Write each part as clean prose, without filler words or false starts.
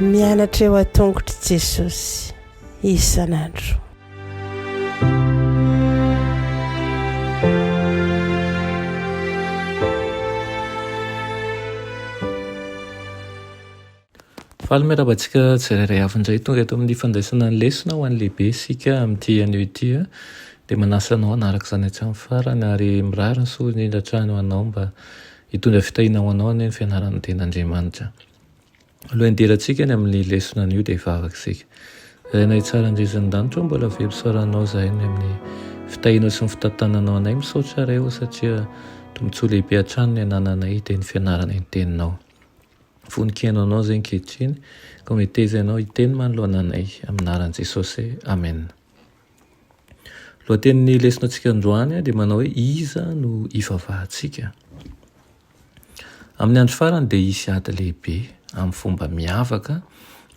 Mianatra eo an-tongotr'i Jesosy isan'andro. Faly miarahaba antsika tsirairay avy indray tonga eto amin'ny fandraisana ny lesona ho an'ny lehibe isika amin'ity anio ity. Dia manasa anao hanaraka izany hatramin'ny farany ary mirary ny soa indrindra hatrany ho anao mba hitondra fitahiana ho anao anie ny fianaran'ny tenin'Andriamanitra. Alohan'ny hidirantsika ny amin'ny lesona anio dia hivavaka isika. Rainay tsara indrindra any an-danitra ô, mbola velom-pisaoranao izahay ny amin'ny fitahianao sy ny fitantananao anay. Misaotra Ray ô satria tombontsoa lehibe hatrany ny anananay dia ny fianarana ny teninao. Vonon-keno anao izay ankehitriny, ka meteza ianao hiteny manoloana anay, amin'ny anaran'i Jesosy, amena. Lohatenin'ny lesona antsika androany dia manao hoe iza no ivavahantsika? Amin'ny andro farany dia hisy ady lehibe amin'ny fomba miavaka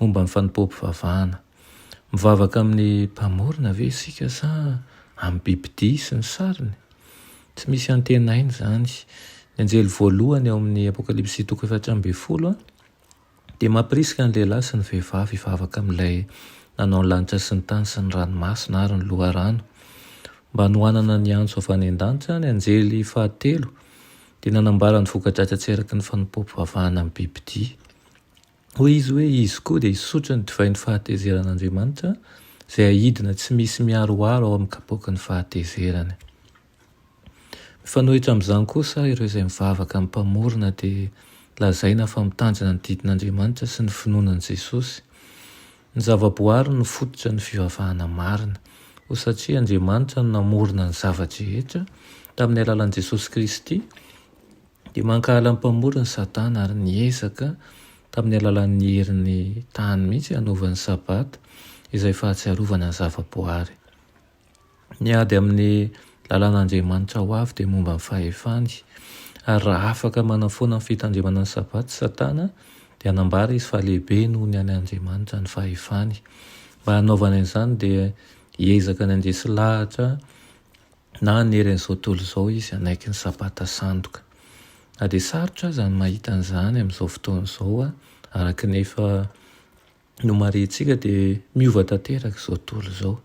momba ny fanompoam-pivavahana. Mivavaka amin'ny Mpamorona ve isika sa amin'ny bibidia sy ny sariny? Tsy misy antenaina izany. Ny anjely voalohany ao amin'ny Apokalypsy toko 14 dia mampirisika ny lehilahy sy ny vehivavy hivavaka amin'ilay nanao ny lanitra sy ny tany sy ny ranomasina ary ny loharano. Mba hanohanana ny antso avy any an-danitra, ny anjely fahatelo dia nanambara ny voka-dratsy atseraky ny fanompoam-pivavahana amin'ny bibidia. Hoy izy hoe, Izy koa dia hisotro ny divain'ny fahatezeran'Andriamanitra, izay haidina tsy misy miharoharo ao amin'ny kapoaky ny fahatezerany. Mifanohitra amin'izany kosa, ireo izay mivavaka amin'ny Mpamorona dia lazaina fa mitandrina ny didin'Andriamanitra sy ny finoana an'i Jesosy. Ny zavaboary no fototra ny fivavahana marina. Koa satria Andriamanitra no namorona ny zava-drehetra, tamin'ny alalan'i Jesosy Kristy, Dia mankahala ny Mpamorona Satana ary niezaka tamin'ny alalan'ny heriny tany mihitsy hanova ny Sabata izay fahatsiarovana ny zavaboary. Ny ady amin'ny lalàn'Andriamanitra ho avy dia momba ny fahefany. Ary raha afaka manafoana ny fitandremana ny Sabata Satana dia hanambara izy fa lehibe noho ny an' Andriamanitra ny fahefany. Mba hanaovany an'izany dia hiezaka ny handresy lahatra Na hanery an'izao tontolo izao izy hanaiky ny Sabata sandoka. Na dia sarotra aza ny mahita an'izany amin'izao fotoana izao, araka ny efa nomarihintsika dia miova tanteraka izao tontolo izao.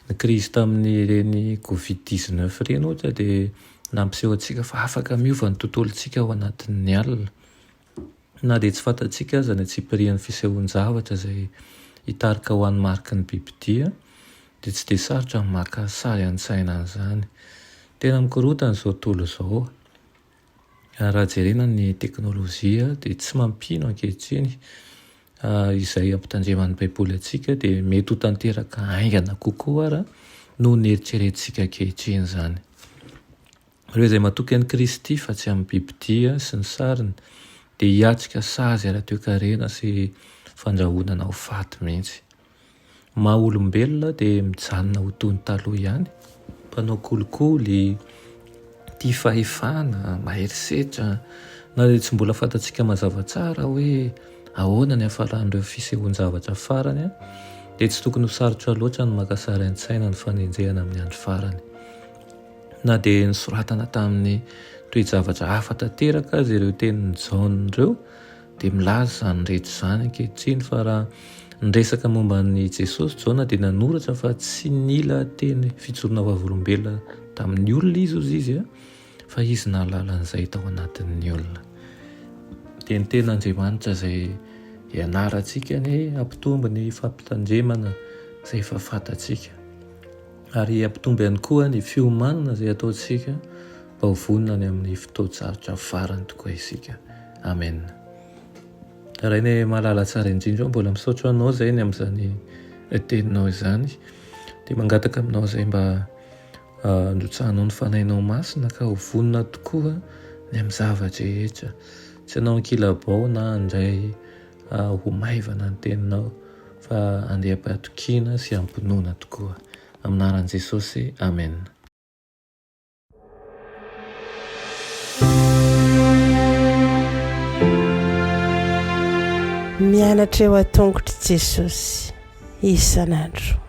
Ny krizy tamin'ireny Covid 19 ireny ohatra dia nampiseho antsika fa afaka miova ny tontolontsika ao anatin'ny alina. Na dia tsy fantatsika aza ny antsipirian'ny fisehoan-javatra izay hitarika ho an'ny mariky ny bibidia, dia tsy dia sarotra ny maka sary an-tsaina an'izany. Tena mikorontana izao tontolo izao. Ary raha jerena ny teknolojia dia tsy mampino ankehitriny. Izay ampitandreman'ny Baiboly antsika dia mety ho tanteraka haingana kokoa ara noho ny eritreretintsika ankehitriny izany. Ireo izay matoky an'i Kristy fa tsy amin'ny bibidia sy ny sariny dia hiatrika sazy ara-toekarena sy fandrahonana ho faty mihitsy. Ny maha olombelona dia mijanona ho toy ny taloha ihany, mpanao kolikoly, tia fahefana, mahery setra, na dia tsy mbola fantatsika mazava tsara hoe ahoana ny hafaran'ireo fisehoan-javatra farany dia tsy tokony ho sarotra loatra ny maka sary an-tsaina ny fanenjehana amin'ny andro farany. Na dia nosoratana tamin'ny toe-javatra hafa tanteraka aza ireo tenin'i Jaona ireo, dia milaza izany rehetra izany ankehitriny fa raha niresaka momba an'i Jesosy Jaona dia nanoratra fa tsy nila teny fijoroana vavolombelona tamin'ny olona izy hozy izy fa izy nahalala an'izay tao anatin'ny olona. Dia ny tenin'Andriamanitra izay ianarantsika anie hampitombo ny fampitandremana izay efa fantatsika. Ary hampitombo ihany koa ny fiomanana izay ataontsika mba ho vonona any amin'ny fotoan-tsarotra farany tokoa isika. Amen. Rainay malala tsara indrindra, mbola misaotra anao izay ny amin'izany teninao izany. Dia mangataka aminao izay mba ah, handrotsahanao ny fanahinao masina ka ho vonona tokoa ny amin'ny zava-drehetra. Tsy hanao ankilabao na handray ah, ho maivana ny teninao. Fa andeha am-pahatokiana sy am-pinoana tokoa. Amin'ny anaran'i Jesosy, Amen. Mianatra eo an-tongotr'i Jesosy isan'andro.